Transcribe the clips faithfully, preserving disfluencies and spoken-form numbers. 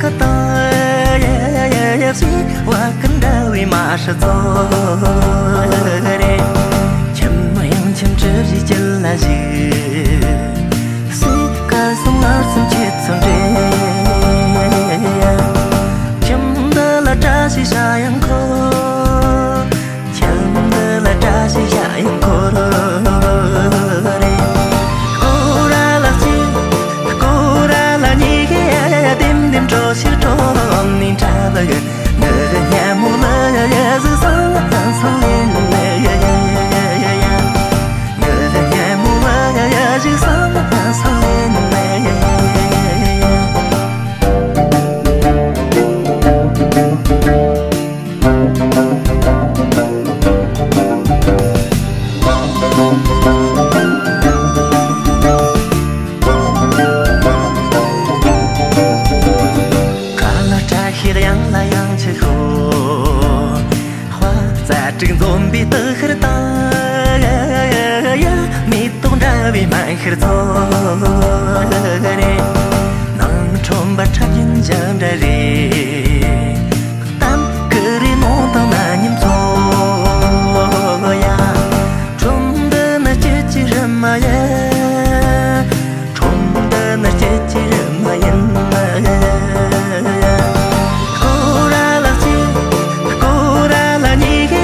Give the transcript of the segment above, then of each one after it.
ད་ཡ་ཡ་ཡ་ཡ་ཞིག་བ་ཀུན་འདྲ་བའི་མ་ཧྲི་ཚོ་རེད། ཁྱིམ་ཡང་ཁྱིམ་གྲུ་བཞི་དཀྱིལ་ལ་བཞུགས། སྲས་སྐལ་བཟང་ངར་སེམས་ཁྱེད་ཚོ་འདྲེན། ཁྱིམ་འདི་ལ་བཀྲ་ཤིས་ཞྭ་ཡང་འཁོར། ཁྱིམ་འདི་ལ་བཀྲ་ཤིས་ཞྭ་ཡང་འཁོར་རེད། སྐོར་ར་ལ་གཅིག་སྐོར་ར་ལ་གཉིས་ཀྱི་ལྡེམ་ལྡེམ་འགྲོ་ཞིག་གྲོམ་ནས་འཁྲབ་གི། ངའི་སྙན་མོ་ལ་ཡ་ཡ་ཟིག་སང་སང་ལེན་ལ་ཡ་ཡ་ཡ་ཡ། ངའི་སྙན་མོ་ལ་ཡ་ཡ་ཟིག་སང་སང་ལེན་ལ་ཡ་ཡ་ཡ་ཡ། ཁ་ལ་བཀྲ་ཤིས་གཡང་ལ་གཡང་ཆུ་ཤོག་དཔལ་རྩྭ་དྲུག་འཛོམས་པའི་དུ་ཤར་དང་། མེ་ཏོག་འདྲ་བའི་སྨན་ཤར་ཚོགས་རེད། ནང་ཁྲོམ་པ་ཁྲ་རྒྱུན་འཇམ་འདྲ་རེད། གཏམ་ཀུ་རེ་ནོ་དང་ན་ཉིན་ཚོགས་ཡ། ཁྲོམ་འདི་ནི་སྐྱིད་ཀྱི་རི་མ་ཡ། ཁྲོམ་འདི་ནི་སྐྱིད་ཀྱི་རི་མ་ཡིན། སྐོར་ར་ལ་གཅིག་སྐོར་ར་ལ་གཉིས་ཀྱི་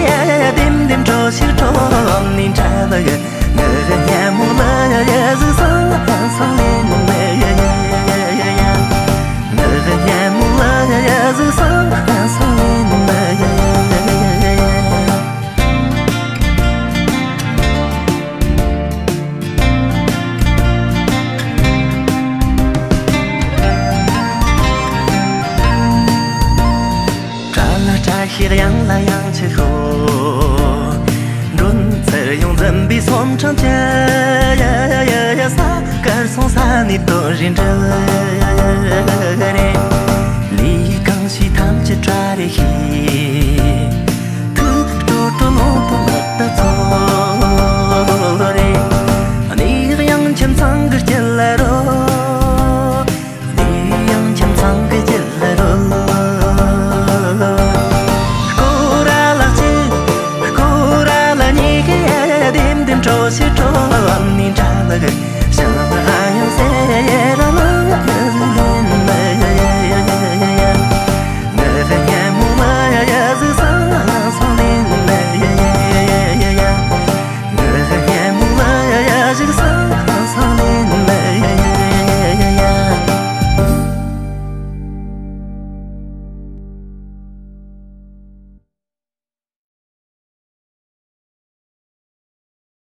ལྡེམ་ལྡེམ་འགྲོ་ཞིག་གྲོམ་ནས་འཁྲབ་གི། ངའི་སྙན་མོ་ལ་ཡ་ཡ་ཟིག་སང་སང་ལེན་ལ་ཡ་ཡ་ཡ་ཡ། ངའི་སྙན་མོ་ལ་ཡ་ཡ་ཟིག་སང་སང་ལེན་ལ་ཡ་ཡ་ཡ་ཡ། བཀྲ་ལ་བཀྲ་ཤིས་གཡང་ལ་གཡང་ཆུ་ཤོག་མགྲོན་ཚར་ཡོང་འཛིན་པའི་སོམ་ཕྲེང་ཅན། ས་དཀར་སོང་ས་ནས་དོན་རེ་འགྲུབ་རེད། ལས་གང་བྱས་ཐམས་ཅད་བཀྲ་རེ་ཤིས། ཐུགས་སྤྲོ་སྤྲོ་ལོང་དུ་མི་ལྟ་ཚོ་རེད། གནས་གཡང་ཁྱིམ་ཚང་གི་དཀྱིལ་ལ་རོ། གནས་གཡང་ཁྱིམ་ཚང་གི་དཀྱིལ་ལ་རོ། སྐོར་ར་ལ་གཅིག་སྐོར་ར་ལ་གཉིས་ཀྱི་ལྡེམ་ལྡེམ་འགྲོ་ཞིག་གྲོམ་ནས་འཁྲབ་གི།